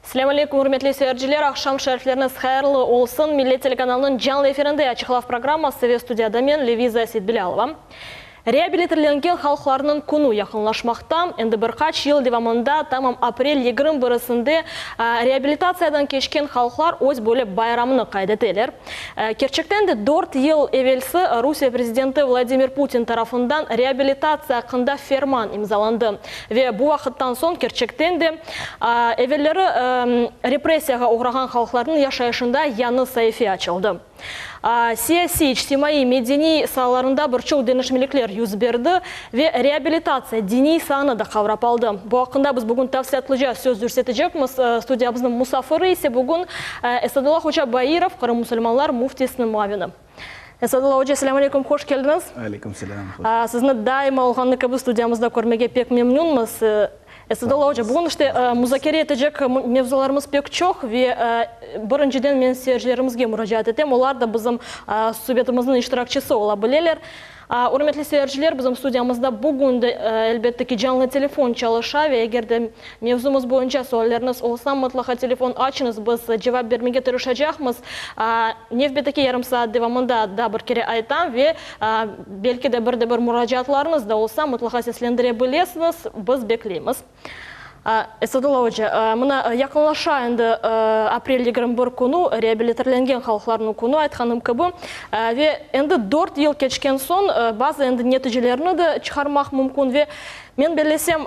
Selâm aleyküm, ürmetli seyirciler! Aqşam şerifleriñiz hayırlı olsun! Millet telekanalınıñ canlı efirinde Açıqlav programması ve studiyada men, Leviza Seytbilâlova. Reabilitirlengen halqlarnıñ künü yaqınlaşmaqta. Endi bir qaç yıl devamında, tamam aprel yigirmi birisinde reabilitatsiyadan keçken halqlar öz böyle bayramını qayd eteler. Kerçekten de, dört yıl evelsi Rusiye prezidenti Vladimir Putin tarafından reabilitatsiya aqqında ferman imzalandı. Ve bu vaqıttan soñ, kerçekten de, evelleri repressiyağa oğrağan halqlarnıñ yaşayışında yañı saife açıldı. Siyasiy, içtimaiy, medeniy saalarında bir çoq deñişmelikler yüz berdi ve reabilitatsiya diniy saanı da qavrap aldı. Bu aqqında biz bugün tafsilâtlıca söz yürsetecekmiz. Studiyamıznıñ musafiri ise bugün Esadullah oca Bairov, Qırım musulmanlar müftisiniñ muavini. Esadullah oca, selâm aleyküm, hoş keldiñiz. Aleyküm selâm, hoş buldıq. Sizni daima olğanı kibi studiyamızda körmege pek memnünmiz. Esadullah oca, bugün işte muzakere etecek mevzularımız pek çoq ve birinciden men seyircilerimizge muracaat etem, olar da bizim subetimizniñ iştirakçisi ola bileler. Ürmetli seyirciler, bizim studiyamızda bugün de, elbette ki, canlı telefon çalışa ve eger de mevzumız boyunca sualleriniz olsa, mıtlaqa telefon açıñız, biz cevap bermege tırışacaqmız. Nevbetteki yarım saat devamında daa bir kere aytam ve belki de bir de bir muracaatlarıñız da olsa, mıtlaqa seslendire bilesiñiz, biz bekleymiz. Esadullah oca, mına yaqınlaşa endi aprel 21 künü, reabilitirlengen halqlarnıñ künü, aytqanım kibi, ve endi dört yıl keçken soñ bazı endi neticelerni de çıqarmaq mümkün ve men bellesem,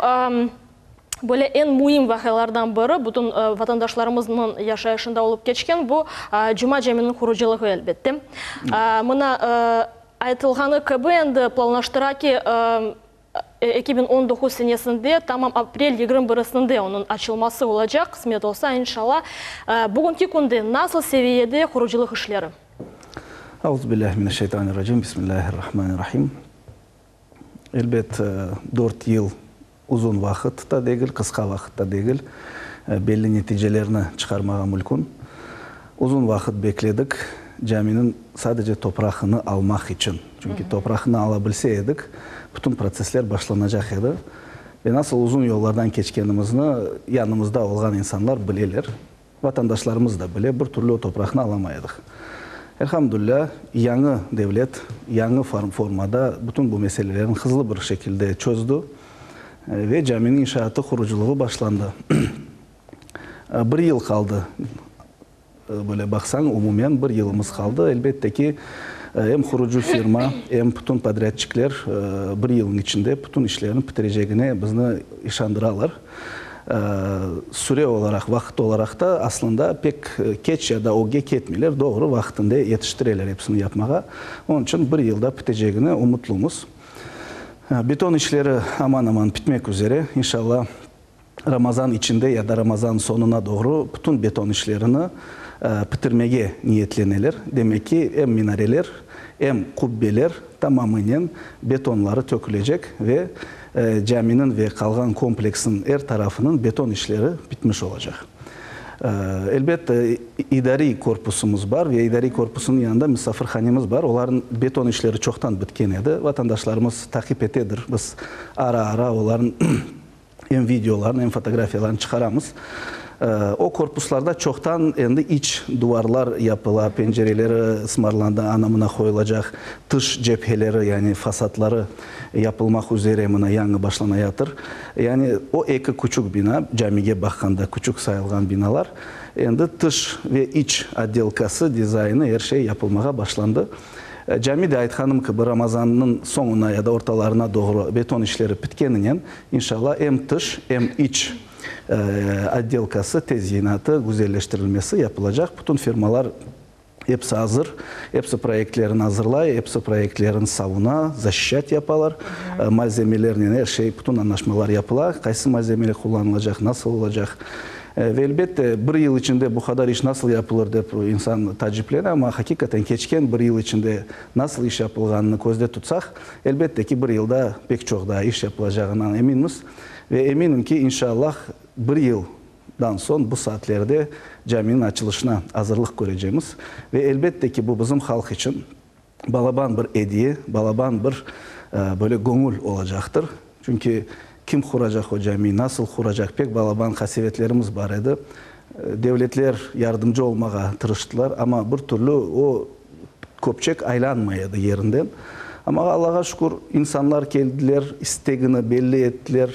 böyle eñ müim vaqialardan biri, bütün vatandaşlarımıznıñ yaşayışında olıp keçken bu Cuma caminiñ qurucılığı, elbette. Mına aytılğanı kibi, endi planlaştıra ki, 2019 senesinde, tamam aprel 21-sinde onıñ açılması olacaq, qısmet olsa, inşalla. Bugünki künde nasıl seviyede qurucılıq işleri? Auzubillahi mineşşeytanirracim, Bismillahirrahmanirrahim. Elbet, dört yıl uzun vaqıt da degil, qısqa vaqıt da degil, belli neticelerni çıqarmağa mülkün. Uzun vaqıt bekledik, caminiñ sadece toprağını almaq içün. Çünki toprağını ala bilse edik, bütün protsessler başlanacaq edi. Ve nasıl uzun yollardan keçkenimizni yanımızda olğan insanlar bileler, vatandaşlarımız da bile, bir türlü o topraqnı alamay edik. Elhamdülilâ, yañı devlet, yañı formada bütün bu meselelerni hızlı bir şekilde çözdü ve caminiñ inşaatı, qurucılığı başlandı. Bir yıl qaldı. Böyle baqsañ, umumen bir yılımız qaldı. Elbette ki, em qurucı firma, em bütün podrâdçikler bir yılnıñ içinde bütün işlerini bitirecegine bizni işandıralar. Süre olaraq, vaqıt olaraq da aslında pek keç ya da ögge ketmeyler, doğru vaqtında yetiştireler episini yapmağa. Onıñ içün bir yılda bitecegine ümütlimiz. Beton işleri aman-aman bitmek üzere. İnşallah, Ramazan içinde ya da Ramazan soñuna doğru bütün beton işlerini bitirmege niyetleneler. Demek ki, em minareler, em qubbeler tamamınen betonları tökülecek ve caminiñ ve qalğan kompleksniñ er tarafınıñ beton işleri bitmiş olacaq. Elbette, idariy korpusımız bar ve idariy korpusınıñ yanında misafirhanemiz bar. Olarnıñ beton işleri çoqtan bitken edi. Vatandaşlarımız taqip etedir. Biz ara-ara olarnıñ Em videolarnı, em fotografiyalarnı çıqaramız. O korpuslarda çoqtan endi iç duvarlar yapıla, pencereleri ısmarlandı, ana-mına qoyulacaq, tış cepheleri, yani fasadları yapılmaq üzere, mına yañı başlanayatır. Yani o eki küçük bina, camige baqqanda küçük sayılğan binalar, endi tış ve iç otdelkası, dizaynı, er şey yapılmağa başlandı. Cami de, aytqanım kibi, Ramazannıñ soñuna ya da ortalarına doğru beton işleri bitkeninen, inşallah, em tış, em iç otdelkası, tezyinatı, güzelleştirilmesi yapılacaq. Bütün firmalar episi azır, episi proyektlerini azırlay, episi proyektlerini savuna, zaşişat yapalar. Malzemelernen er şey, bütün añlaşmalar yapıla, qaysı malzemeler qullanılacaq, nasıl olacaq. Ve elbette, bir yıl içinde bu qadar iş nasıl yapılır dep insan taciplene, amma hakikaten keçken bir yıl içinde nasıl iş yapılğanını közde tutsaq, elbette ki, bir yılda pek çoq daa iş yapılacağından eminmiz. Ve eminim ki, inşallah, bir yıldan soñ bu saatlerde caminiñ açılışına azırlıq körecemiz. Ve elbette ki, bu bizim halq içün balaban bir ediye, balaban bir böyle göñül olacaqtır. Çünki kim quracaq o camiy, nasıl quracaq, pek balaban qasevetlerimiz bar edi. Devletler yardımcı olmağa tırıştılar, amma bir türlü o köpçek aylanmay edi yerinden. Amma Allağa şükür, insanlar keldiler, istegini belli ettiler,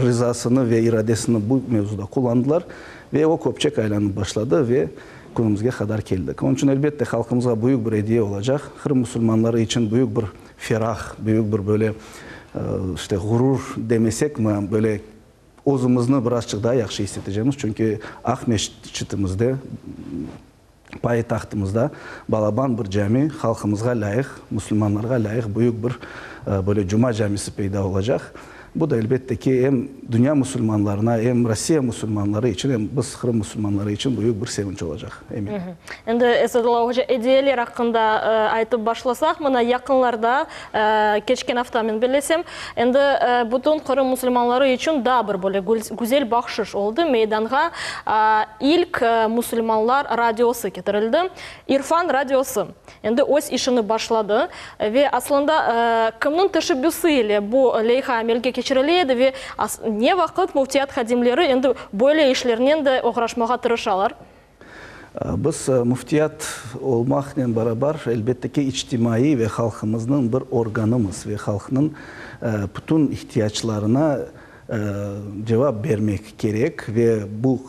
rızasını ve iradesini bu mevzuda qullandılar ve o köpçek aylanıp başladı ve künümizge qadar keldik. Onıñ içün, elbette, halqımızğa büyük bir ediye olacaq, Qırım musulmanları içün büyük bir ferah, büyük bir böyle, işte, ğurur demesekmi, böyle özümizni birazçıq daa yahşı is etecekmiz, çünki Aqmescitimizde, payitahtımızda balaban bir cami, halqımızğa lâyıq, musulmanlarğa lâyıq büyük bir böyle cuma camisi peyda olacaq. Bu da, elbette ki, em dünya musulmanlarına, em Rossiya musulmanları içün, em biz, Qırım musulmanları içün büyük bir sevinç olacaq, eminim. Endi, Esadullah oca, ediyeler aqqında aytıp başlasaq, mına yaqınlarda, keçken afta, men bellesem, endi bütün Qırım musulmanları içün daa bir böyle güzel bahşış oldı, meydanğa ilk musulmanlar radiosı ketirildi, İrfan radiosı. Endi öz işini başladı ve aslında kimniñ teşebbüsi ile bu leyha amelge keçirile edi ve ne vaqıt müftiyat hadimleri endi böyle işlernen de oğraşmağa tırışalar? Biz müftiyat olmaqnen beraber, elbette ki, içtimaiy ve halqımıznıñ bir organımız ve halqnıñ bütün ihtiyaclarına cevap bermek kerek ve bu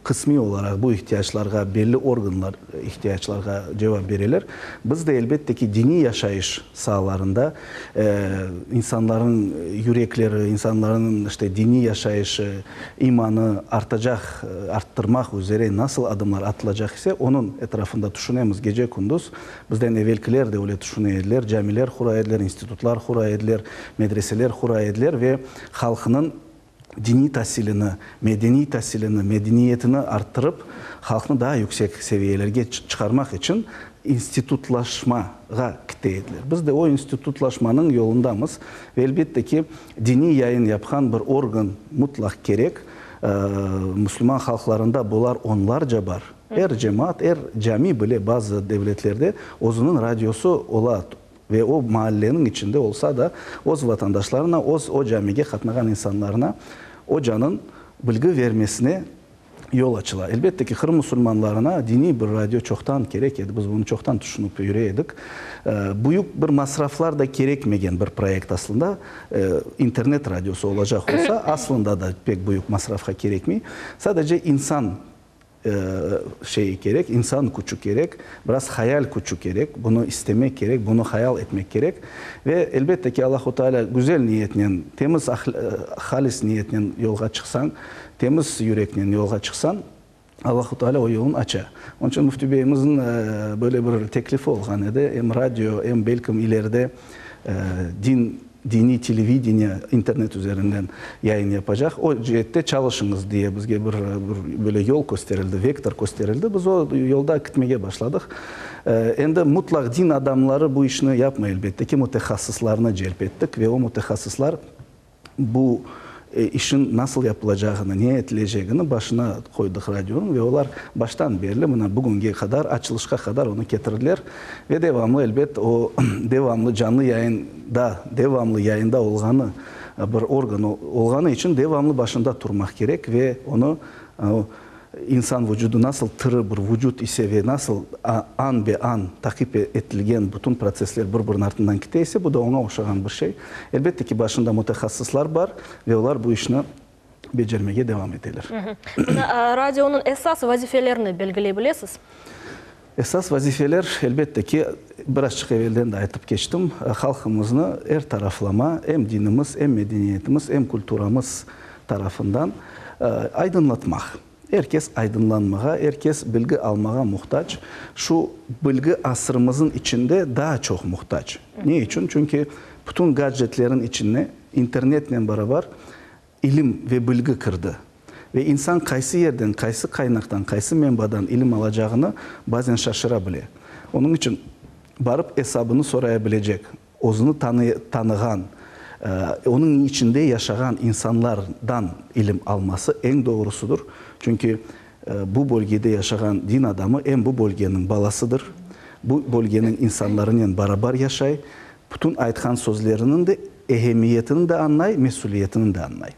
qısmiy olaraq bu ihtiyaclarğa belli organlar ihtiyaclarğa cevap bereler. Biz de, elbette ki, diniy yaşayış saalarında insanların yürekleri, insanların işte diniy yaşayışı, imanı artacaq, arttırmaq üzere nasıl adımlar atılacaq ise, onıñ etrafında tüşünemiz gece-kündüz. Bizden evelkiler de öyle tüşüne ediler, camiler qura ediler, institutlar qura ediler, medreseler qura ediler ve halqnıñ diniy tasilini, medeniy tasilini, medeniyetini arttırıp, halqnı daa yüksek seviyelerge çıqarmaq içün institutlaşmağa kite ediler. Biz de o institutlaşmanıñ yolundamız ve, elbette ki, diniy yayın yapqan bir organ mutlaq kerek. Musulman halqlarında bular onlarca bar. Er cemaat, er cami bile bazı devletlerde özüniñ radiosı ola ve o maalleniñ içinde olsa da, öz vatandaşlarına, öz o camige qatnağan insanlarına ocanıñ bilgi vermesine yol açıla. Elbette ki, Qırım musulmanlarına diniy bir radio çoqtan kerek edi, biz bunı çoqtan tüşünip yüre edik. Büyük bir masraflar da kerekmegen bir proyekt aslında. İnternet radiosı olacaq olsa, aslında da pek büyük masrafqa kerekmey. Sadece insan şeyi kerek, insan küçü kerek, biraz hayal küçü kerek, bunı istemek kerek, bunı hayal etmek kerek. Ve, elbette ki, Allahu Teala güzel niyetnen, temiz, halis niyetnen yolğa çıqsañ, temiz yüreknen yolğa çıqsañ, Allahu Teala o yolun aça. Onıñ içün Müftü beyimizniñ böyle bir teklifi olğan edi, em radio, em belkim ileride din, Diniy televideniye internet üzerinden yayın yapacaq. O ceette çalışıñız diye bizge bir bir böyle yol kösterildi, vektor kösterildi. Biz o yolda ketmege başladıq. Endi mutlaq din adamları bu işni yapmay, elbette ki, mütehassıslarnı celp ettik ve o mütehassıslar bu işin nasıl yapılacağını, ne etilecegini başına qoydıq radionıñ ve olar baştan berli mına bugünge qadar, açılışqa qadar onı ketirdiler. Ve devamlı, elbet, o, devamlı canlı yayında, devamlı yayında olğanı bir organ olğanı içün devamlı başında turmaq kerek ve onı, o, insan vucudı nasıl tiri bir vucut ise ve nasıl an be an taqip etilgen bütün protsessler bir-biriniñ artından kete ise, bu da oña oşağan bir şey. Elbette ki, başında mütehassıslar bar ve olar bu işni becermege devam eteler. Mına, radionıñ esas vazifelerini belgiley bilesiz? Esas vazifeler, elbette ki, birazçıq evelden de aytıp keçtim, halqımıznı er taraflama, em dinimiz, em medeniyetimiz, em kulturamız tarafından aydınlatmaq. Er kes aydınlanmağa, er kes bilgi almağa muhtac. Şu bilgi asrımızın içinde daa çoq muhtac. Ne içün? Çünki bütün gadjetlerin içine internetnen beraber ilim ve bilgi kirdi. Ve insan qaysı yerden, qaysı qaynaqtan, qaysı menbadan ilim alacağını bazen şaşıra bile. Onıñ içün barıp esabını soraya bilecek, özüni tanığan, onıñ içinde yaşağan insanlardan ilim alması eñ doğrusıdır. Çünki bu bölgede yaşağan din adamı em bu bölgeniñ balasıdır, bu bölgeniñ insanlarınen barabar yaşay, bütün aytqan sözleriniñ de ehemmiyetini de añlay, mesüliyetini de añlay.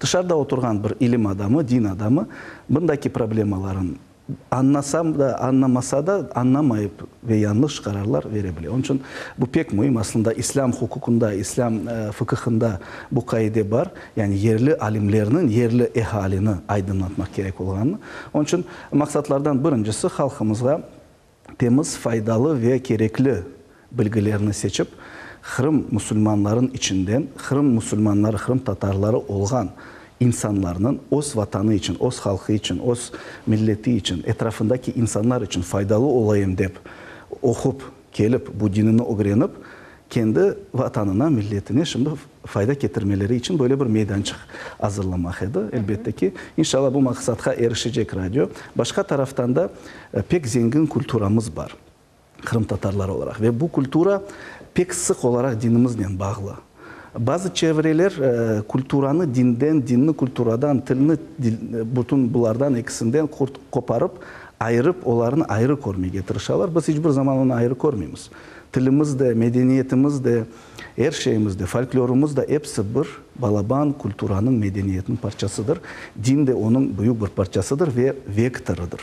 Tışarıda oturğan bir ilim adamı, din adamı bındaki problemaların añlasa da, añlamasa da, añlamayıp ve yañlış qararlar vere bile. Onıñ içün bu pek müim. Aslında islâm huquqında, islâm fıqıhında bu qaide bar, yani yerli alimlerniñ yerli ehalini aydınlatmaq kerek olğanını. Onıñ içün maqsatlardan birincisi halqımızğa temiz, faydalı ve kerekli bilgilerni seçip, Qırım musulmanların içinden, Qırım musulmanları, Qırım tatarları olğan insanlarnıñ öz Vatanı içün, öz halqı içün, öz milleti içün, etrafındaki insanlar içün faydalı olayım dep oqup, kelip, bu dinini ögrenip, kendi Vatanına, milletine şimdi fayda ketirmeleri içün böyle bir meydançıq azırlamaq edi, elbette ki. İnşallah, bu maqsatqa erişecek radio. Başqa taraftan da, pek zengin kulturamız bar, qırımtatarlar olaraq, ve bu kultura pek sıq olaraq dinimiznen bağlı. Bazı çevreler kulturanı dinden, dinni kulturadan, tilni bütün bulardan ekisinden qoparıp, ayırıp, olarnı ayrı körmege tırışalar. Biz iç bir zaman onı ayrı körmeymiz. Tilimiz de, medeniyetimiz de, Er şeyimiz de, folklorımız da episi bir balaban kulturanıñ, medeniyetniñ parçasıdır. Din de onıñ büyük bir parçasıdır ve vektorıdır.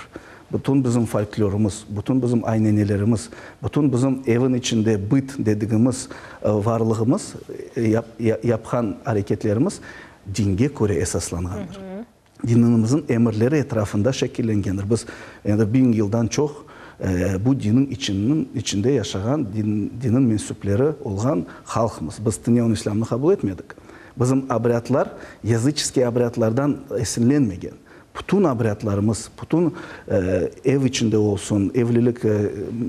Bütün bizim folklorımız, bütün bizim aynenelerimiz, bütün bizim evin içinde bıt dedigimiz varlığımız, yapqan areketlerimiz dinge köre esaslanğandır. Dinimizniñ emirleri etrafında şekillengendir. Biz endi biñ yıldan çoq bu diniñ içiniñ içinde yaşağan, diniñ mensüpleri olğan halqmız. Biz tünevin İslâmnı qabul etmedik. Bizim obrâdlar yazıçeskiy obrâdlardan esinlenmegen. Bütün obrâdlarımız, bütün ev içinde olsun, evlilik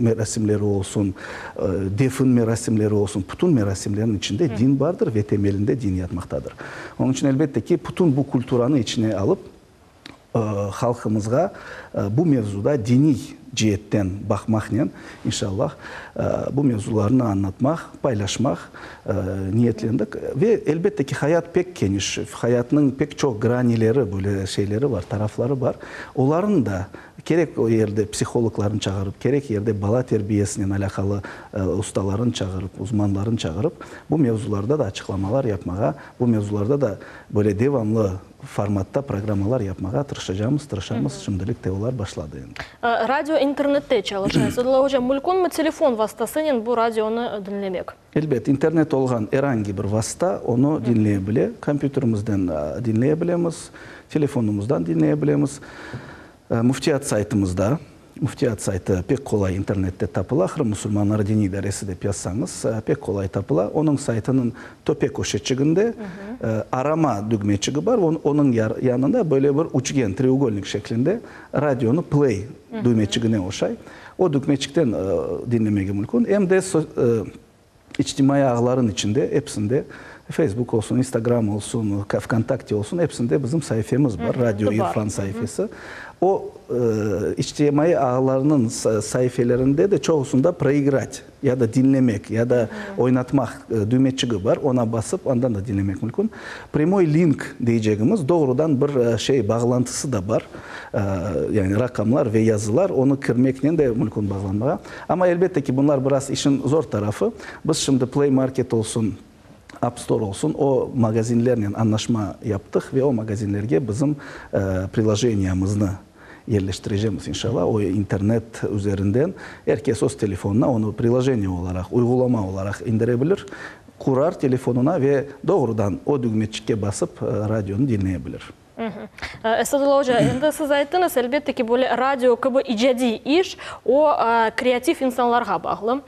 merasimleri olsun, defin merasimleri olsun, bütün merasimlerniñ içinde din bardır ve temelinde din yatmaqtadır. Onıñ içün, elbette ki, bütün bu kulturanı içine alıp, halqımızğa bu mevzuda diniy ceetten baqmaqnen, inşallah, bu mevzularnı añlatmaq, paylaşmaq niyetlendik. Ve, elbette ki, hayat pek keniş, hayatnıñ pek çoq granileri, böyle şeyleri bar, tarafları bar. Olarnı da kerek o yerde psihologlarnı çağırıp, kerek yerde bala terbiyesinen alâqalı ustalarnı çağırıp, uzmanlarnı çağırıp, bu mevzularda da açıqlamalar yapmağa, bu mevzularda da böyle devamlı formatta programmalar yapmağa tırışacamız, tırışamız, şimdilik te olar başladı endi. Radio internette çalışa. Esadullah oca, mülkünmi telefon vastasınen bu radionı diñlemek? Elbet, internet olğan er angi bir vasta onı diñleye bile. Kompyuterimizden diñleye bilemiz, telefonımızdan diñleye bilemiz. Müftiyat saytımızda, Müftiyat saytı pek qolay internette tapıla, Qırım musulmanları diniy idaresi dep yazsañız, pek qolay tapıla. Onıñ saytınıñ töpe köşeçiginde arama dügmeçigi bar, onıñ yanında böyle bir üçgen, treugolnik şeklinde radionı play dügmeçigine oşay. O dügmeçikten diñlemege mümkün. Em de İçtimaiy ağların içinde, episinde, Facebook olsun, Instagram olsun, Vkontakte olsun, episinde bizim saifemiz bar, Radio İrfan saifesi. O, içtimaiy ağlarnıñ saifelerinde de çoğusında proigrat, ya da diñlemek, ya da oynatmaq düğmeçigi bar, ona basıp, andan da diñlemek mümkün. Prâmoy link deycegimiz, doğrudan bir şey, bağlantısı da bar, yani raqamlar ve yazılar, onı kirmeknen de mümkün bağlanmağa. Amma elbette ki, bunlar biraz işin zor tarafı. Biz şimdi Play Market olsun, App Store olsun, o magazinlernen añlaşma yaptıq ve o magazinlerge bizim prilojeniyamıznı yerleştirecemiz, inşallah. O internet üzerinden er kes öz telefonına onı prilojeniye olaraq, uyğulama olaraq indire bilir, qurar telefonına ve doğrudan o dügmeçikke basıp radionı diñleye bilir. Esadullah oca, endi siz ayttıñız, elbette ki, böyle radio kibi icadiy iş, o, kreativ insanlarğa bağlı.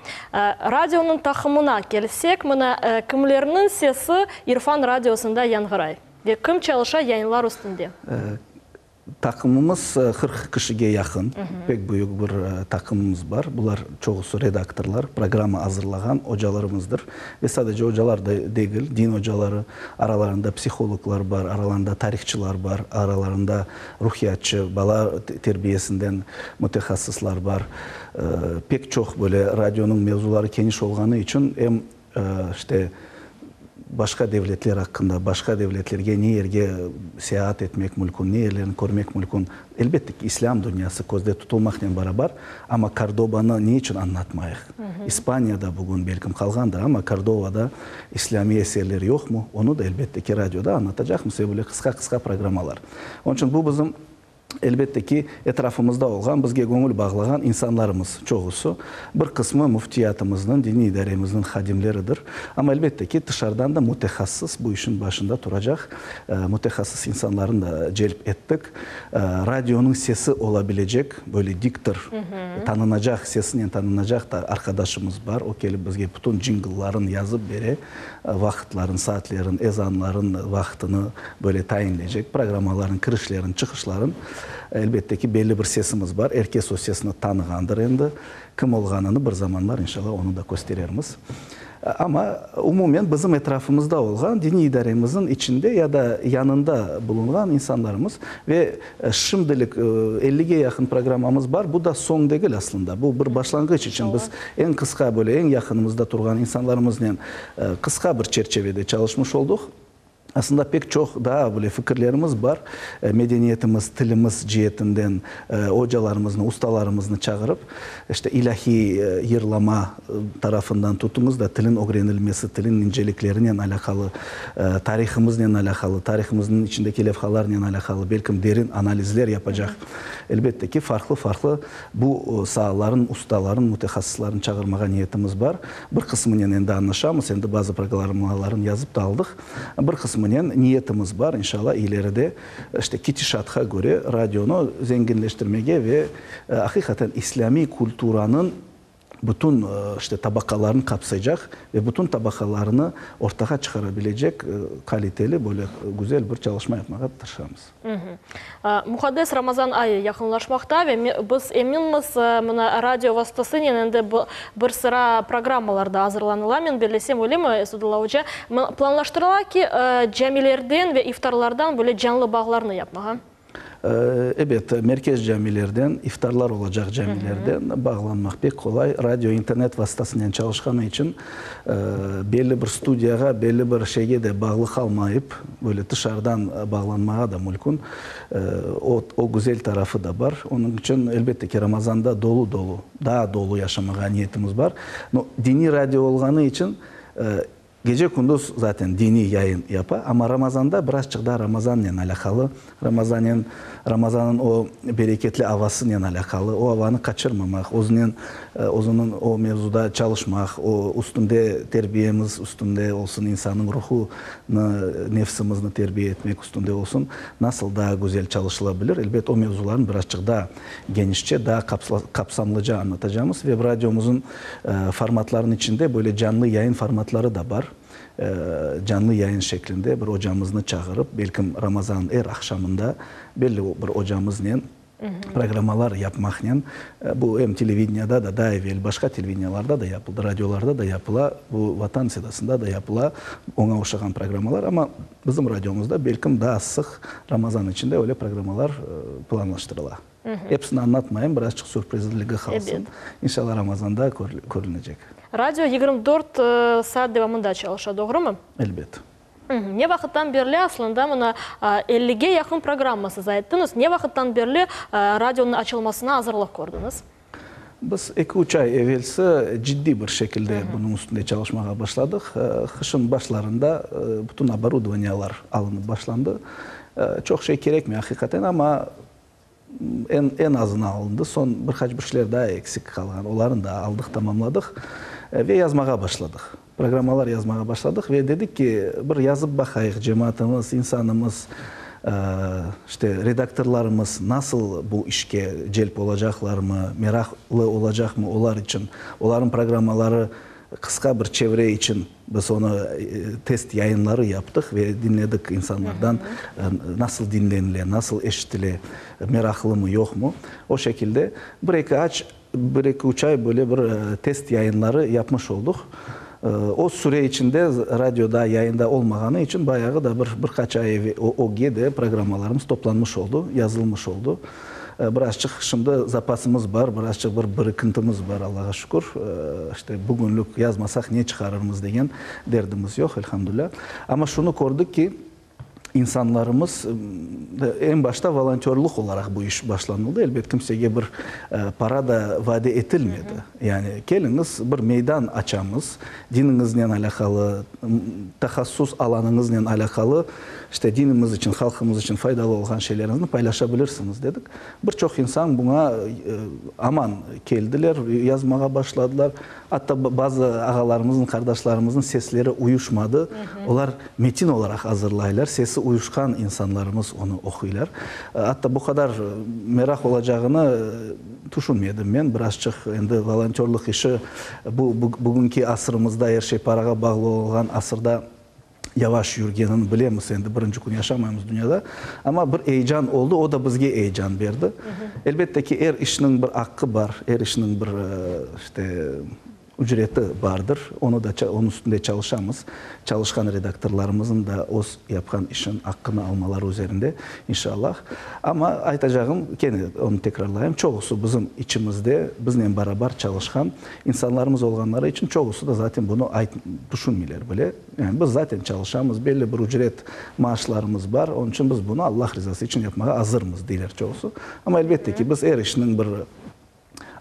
Radionıñ taqımına kelsek, mına, kimlerniñ sesi İrfan radiosında yañğıray ve kim çalışa yayınlar üstünde? Taqımımız 40 kişige yaqın, pek büyük bir taqımımız bar. Bular çoqusı redaktorlar, programma azırlağan ocalarımızdır. Ve sadece ocalar da degil, din ocaları, Aralarında psihologlar bar, aralarında tarihçılar bar, aralarında ruhiyatçı, bala terbiyesinden mütehassıslar bar. Pek çoq böyle radionıñ mevzuları keniş olğanı içün em işte. Başqa devletler aqqında, başqa devletlerge ne yerge seyaat etmek mülkün, ne yerlerni körmek mülkün. Elbette ki, islâm dünyası közde tutulmaqnen barabar, amma Kordobanı ne içün añlatmayıq? İspaniyada bugün, belkim, qalğandır, amma Kordovada islâmiy eserler yoqmı? Onı da, elbette ki, radioda añlatacaqmız ve böyle qısqa-qısqa programmalar. Onıñ içün bu bizim Elbette ki, etrafımızda olğan, bizge göñül bağlağan insanlarımız çoqusı, bir qısmı müftiyatımıznıñ, diniy idaremizniñ hadimleridir. Amma, elbette ki, tışarıdan da mütehassıs, bu işin başında turacaq mütehassıs insanlarnı da celp ettik. Radionıñ sesi ola bilecek, böyle diktor, tanınacaq, sesinen tanınacaq da arqadaşımız bar. O kelip bizge bütün cingılların yazıp bere, vaqıtların, saatlerin, ezanların vaqtını böyle tayinleycek, programmaların kirişlerin, çıqışların. Elbette ki, belli bir sesimiz bar, er kes o sesni tanığandır endi. Kim olğanını bir zamanlar, inşallah, onı da kösterermiz. Amma umumen bizim etrafımızda olğan, diniy idaremizniñ içinde ya da yanında bulunğan insanlarımız ve şimdilik ellige yaqın programmamız bar, bu da soñ degil aslında, bu bir başlanğıç içün biz eñ qısqa böyle eñ yaqınımızda turğan insanlarımıznen qısqa bir çerçevede çalışmış olduq. Aslında pek çoq daa böyle fikirlerimiz bar, medeniyetimiz, tilimiz cietinden ocalarımıznı, ustalarımıznı çağırıp, işte ilâhiy yırlama tarafından tutuñız da tilin ögrenilmesi, tilin inceliklerinen alâqalı, tarihımıznen alâqalı, tarihımıznıñ içindeki levhalarnen alâqalı belkim derin analizler yapacaq, elbette ki, farqlı-farqlı Bu saaların ustaların, mütehassısların çağırmağa niyetimiz bar. Bir qısmınen endi añlaşamız, endi bazı programmaların yazıp da aldıq. Bir qısmınen niyetimiz bar, inşallah, ileride, işte, ketişatqa köre radionı zenginleştirmege ve aqiqaten islâmiy kulturanıñ bütün, işte, tabaqalarını qapsaycaq ve bütün tabaqalarını ortağa çıqarabilecek qaliteli, böyle güzel bir çalışma yapmağa tırışamız. Muqaddes Ramazan ayı yaqınlaşmaqta ve biz eminmiz, mına radio vastasınen endi bir sıra programmalar da azırlanıla, men bellesem, öylemi, Esadullah oca? Planlaştırıla ki, camilerden ve iftarlardan böyle canlı bağlarnı yapmağa. Ebet, merkez camilerden, iftarlar olacaq camilerden bağlanmaq pek qolay. Radio internet vastasınen çalışqanı içün belli bir studiyağa, belli bir şeyge de bağlı qalmayıp, böyle tışarıdan bağlanmağa da mülkün. O, o güzel tarafı da bar. Onıñ içün, elbette ki, Ramazanda dolu-dolu, daa dolu yaşamağa niyetimiz bar. No, diniy radio olğanı içün, Gece-kündüz zaten diniy yayın yapa, amma Ramazanda birazçıq daa Ramazannen alâqalı, Ramazanen, Ramazanıñ o bereketli avasınen alâqalı, o avanı qaçırmamaq, özünen, özüniñ o mevzuda çalışmaq, o üstünde terbiyemiz üstünde olsun, insannıñ ruhunı, nefsimizni terbiye etmek üstünde olsun, nasıl daa güzel çalışıla bilir, elbet, o mevzularnı birazçıq daa genişçe, daa qapsamlıca añlatacamız ve radiomızın formatlarınıñ içinde böyle canlı yayın formatları da bar. Canlı yayın şeklinde bir ocamıznı çağırıp, belkim Ramazanıñ er aqşamında belli bir ocamıznen programmalar yapmaqnen, bu em televideniyada da, daa evel başqa televideniyalarda da yapıldı, radiolarda da yapıla, bu Vatan sedasında da yapıla oña oşağan programmalar, amma bizim radiomızda belkim daa sıq Ramazan içinde öyle programmalar planlaştırıla. Episini añlatmayım, birazçıq sürprizligi qalsın. İnşallah Ramazanda körünecek. Radio 24 saat devamında çalışa, doğrumı? Elbet. Ne vaqıttan berli aslında mına ellige yaqın programma siz ayttıñız, ne vaqıttan berli radionıñ açılmasına azırlıq kördiñiz? Biz eki-üç ay evelsi ciddiy bir şekilde bunıñ üstünde çalışmağa başladıq. Qışın başlarında bütün oborudovaniyalar alınıp başlandı. Çoq şey kerekmey aqiqaten, amma Eñ, eñ azını alındı. Soñ bir qaç bir şeyler daa eksik qalğan, olarnı da aldıq, tamamladıq ve yazmağa başladıq. Programmalar yazmağa başladıq ve dedik ki, bir yazıp baqayıq, cemaatımız, insanımız, işte, redaktorlarımız nasıl bu işke celp olacaqlarmı, meraqlı olacaqmı olar içün, olarnıñ programmaları Qısqa bir çevre içün biz onı test yayınları yaptıq ve diñledik insanlardan, nasıl diñlenile, nasıl eşitile, meraqlımı, yoqmı. O şekilde bir eki aç, bir eki üç ay böyle bir test yayınları yapmış olduq. O süre içinde radio daa yayında olmağanı içün bayağı da bir, bir qaç ay ögge de programmalarımız toplanmış oldu, yazılmış oldu. Birazçıq şimdi zapasımız bar, birazçıq bir birikintimiz bar, Allağa şükür. İşte, bugünlik yazmasaq ne çıqarırmız degen derdimiz yoq, elhamdülâ. Amma şunı kördik ki, insanlarımız, eñ başta volontörlıq olaraq bu iş başlanıldı. Elbet, kimsege bir para da vade etilmedi. Yani, keliñiz, bir meydan açamız, diniñiznen alâqalı, tahassus alanıñıznen alâqalı, işte, dinimiz içün, halqımız içün faydalı olğan şeyleriñizni paylaşa bilirsiñiz, dedik. Bir çoq insan buña aman keldiler, yazmağa başladılar. Atta bazı ağalarımıznıñ, qardaşlarımıznıñ sesleri uyuşmadı. Olar metin olaraq azırlaylar, sesi uyuşqan insanlarımız onı oquylar. Atta bu qadar meraq olacağını tüşünmedim men. Birazçıq endi volontörlıq işi bu bugünki asırımızda, er şey parağa bağlı olğan asırda yavaş yürgenini bilemiz, endi birinci kün yaşamaymız dünyada. Amma bir eyecan oldı, o da bizge eyecan berdi. Elbette ki, er işniñ bir aqqı bar, er işniñ bir, işte, ücreti bardır. Onı da, onıñ üstünde çalışamız. Çalışqan redaktorlarımıznıñ da öz yapqan işin aqqını almaları üzerinde, inşallah. Amma aytacağım, kene onı tekrarlayım, çoqusı bizim içimizde, biznen barabar çalışqan İnsanlarımız olğanları içün çoqusı da zaten bunı tüşünmeyler bile. Yani biz zaten çalışamız, belli bir ücret maaşlarımız bar, onıñ içün biz bunı Allah rizası içün yapmağa azırmız, deyler çoqusı. Amma elbette ki, biz er işniñ bir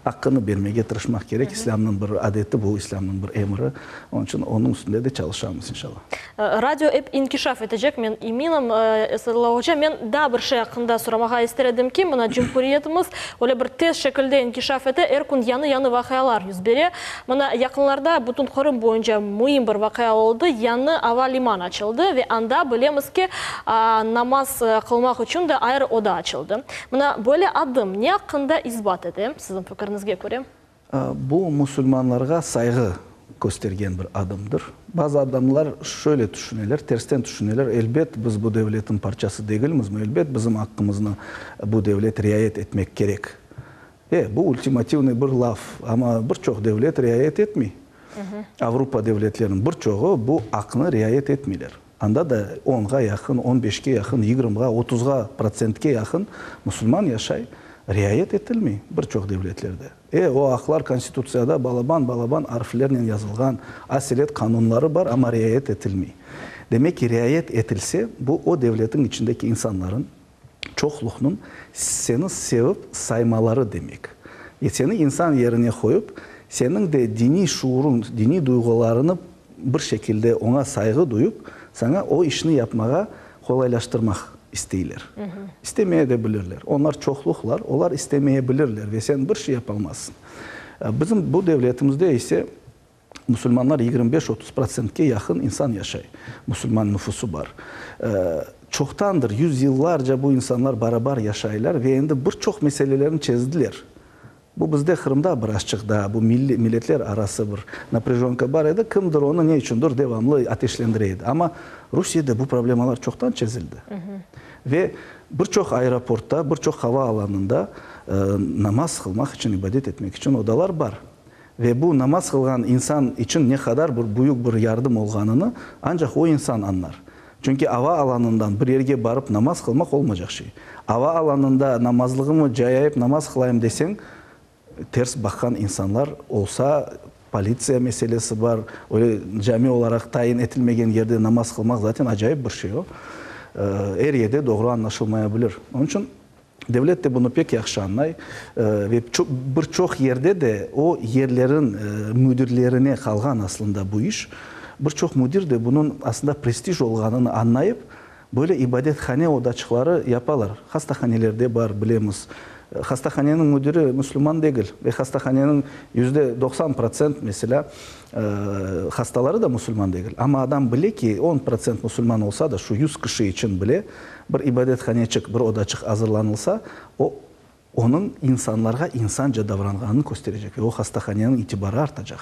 aqqını bermege tırışmaq kerek. İslâmnıñ bir adeti bu, İslâmnıñ bir emri. Onıñ içün onıñ üstünde de çalışamız, inşallah. Radio ep inkişaf etecek, men eminim. Esadullah oca, men daa bir şey aqqında soramağa ister edim ki, mına cumhuriyetimiz öyle bir tez şekilde inkişaf ete, er kün yañı-yañı vaqialar yüz bere. Mına yaqınlarda bütün Qırım boyunca müim bir vaqia oldı, yañı ava limanı açıldı ve anda bilemiz ki, namaz qılmaq içün de ayrı oda açıldı. Mına böyle adım ne aqqında isbat ete, siziñ fikiriñizge köre? Bu musulmanlarğa sayğı köstergen bir adımdır. Bazı adamlar şöyle tüşüneler, tersten tüşüneler, elbet, biz bu devletniñ parçası degilmizmi, elbet, bizim aqqımıznı bu devlet riayet etmek kerek. E, bu ultimativnıy bir laf, amma bir çoq devlet riayet etmey. Avropa devletleriniñ bir çoğu bu aqnı riayet etmeyler. Anda da onğa yaqın, on beşke yaqın, yigirmiğa, otuzğa protsentke yaqın musulman yaşay, riayet etilmey bir çoq devletlerde. E, o aqlar Konstitutsiyada balaban-balaban arflernen yazılğan, aselet qanunları bar, amma riayet etilmey. Demek ki, riayet etilse, bu o devletiñ içindeki insanların, çoqluqnıñ seni sevip saymaları demek. E, seni insan yerine qoyıp, seniñ de diniy şuurıñ, diniy duyğularını bir şekilde oña sayğı duyıp, saña o işni yapmağa qolaylaştırmaq isteyler. İstemeye de bilirler. Onlar çoqluqlar, olar istemeye bilirler ve sen bir şey yapalmazsıñ. Bizim bu devletimizde ise musulmanlar 25-30 protsentke yaqın insan yaşay. Musulman nüfusı bar. Çoqtandır, yüzyıllarca bu insanlar barabar yaşaylar ve endi bir çoq meselelerini çezdiler. Bu bizde Qırımda birazçıq daa bu milliy, milletler arası bir naprâjonka bar edi, kimdir onı ne içündir devamlı ateşlendire edi. Amma Rusiyede bu problemalar çoqtan çezildi. Ve bir çoq aeroportta, bir çoq hava alanında namaz qılmaq içün, ibadet etmek içün odalar bar. Ve bu namaz qılğan insan içün ne qadar bir büyük bir yardım olğanını ancaq o insan añlar. Çünki ava alanından bir yerge barıp namaz qılmaq olmaycaq şey. Ava alanında namazlığımı cayayıp namaz qılayım deseñ, ters baqqan insanlar olsa, politsiya meselesi bar, öyle cami olaraq tayin etilmegen yerde namaz qılmaq zaten acayip bir şey o. Er yerde doğru añlaşılmaya bilir. Onıñ içün devlet de bunı pek yahşı añlay ve bir çoq yerde de o yerlerin müdirlerine qalğan aslında bu iş. Bir çoq müdir de bunıñ aslında prestij olğanını añlayıp, böyle ibadethane odaçıqları yapalar. Hastahanelerde bar, bilemiz. Hastahaneniñ müdiri müslüman degil ve hastahaneniñ 90% meselâ, hastaları da müslüman degil. Amma adam bile ki, 10% müslüman olsa da, şu 100 kişi içün bile bir ibadethaneçik, bir odaçıq azırlanılsa, o, onıñ insanlarğa insanca davranğanını kösterecek ve o hastahaneniñ itibarı artacaq.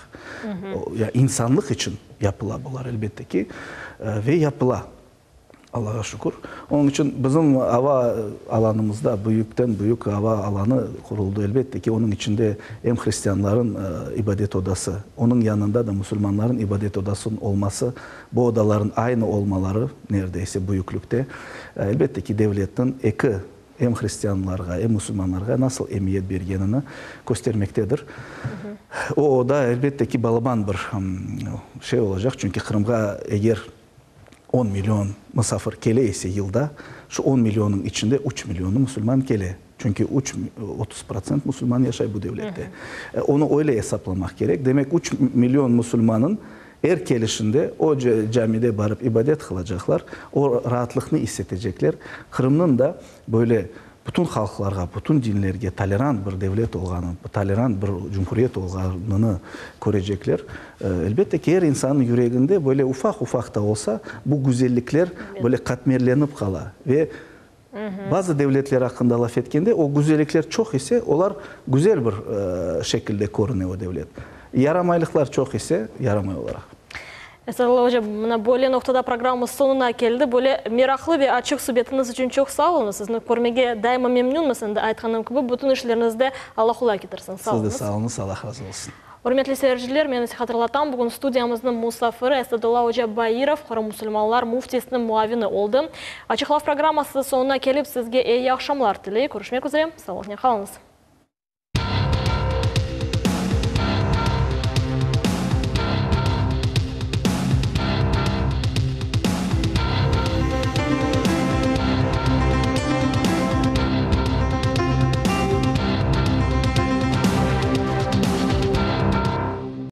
Ya insanlıq içün yapıla bular, elbette ki, ve yapıla. Allağa şükür. Onıñ içün bizim ava alanımızda büyükten-büyük ava alanı quruldı. Elbette ki, onıñ içinde em hristianların ibadet odası, onıñ yanında da musulmanların ibadet odasınıñ olması, bu odaların aynı olmaları, neredeyse, büyüklükte, elbette ki, devletniñ eki. Em hristianlarğa, em musulmanlarğa nasıl emiyet bergenini köstermektedir. O oda, elbette ki, balaban bir şey olacaq, çünki Qırımğa eger on million musafir kele ise yılda, şu on millionnıñ içinde üç millionı musulman kele. Çünki üç, 30% musulman yaşay bu devlette. Onı öyle esaplamaq kerek. Demek, üç million musulmanıñ er kelişinde o camide barıp ibadet qılacaqlar, o raatlıqnı is etecekler. Qırımnıñ da böyle bütün halqlarğa, bütün dinlerge tolerant bir devlet olğanı, tolerant bir cumhuriyet olğanını körecekler. Elbette ki, er insannıñ yüreginde böyle ufaq-ufaq da olsa bu güzellikler böyle qatmerlenip qala ve Bazı devletler aqqında laf etkende, o güzellikler çoq ise, olar güzel bir şekilde körüne o devlet. Yaramaylıqlar çoq ise, yaramay olaraq. Esadullah oca, mına böyle noqtada programmamız soñuna keldi. Böyle meraqlı ve açıq subetiñiz içün çoq sağ oluñız. Sizni körmege daima memnünmiz. Endi aytqanım kibi, bütün işleriñizde Alla qolay ketirsin. Sağ oluñız. Siz de sağ oluñız. Allah razı olsun. Ürmetli seyirciler, men ise hatırlatam, bugün studiyamıznıñ musafiri Esadullah oca Bairov, Qırım musulmanlar müftisiniñ muavini oldı. Açıq laf programması soñuna kelip, sizge eyi aqşamlar tiley. Körüşmek üzre, sağlıqnen qalıñız.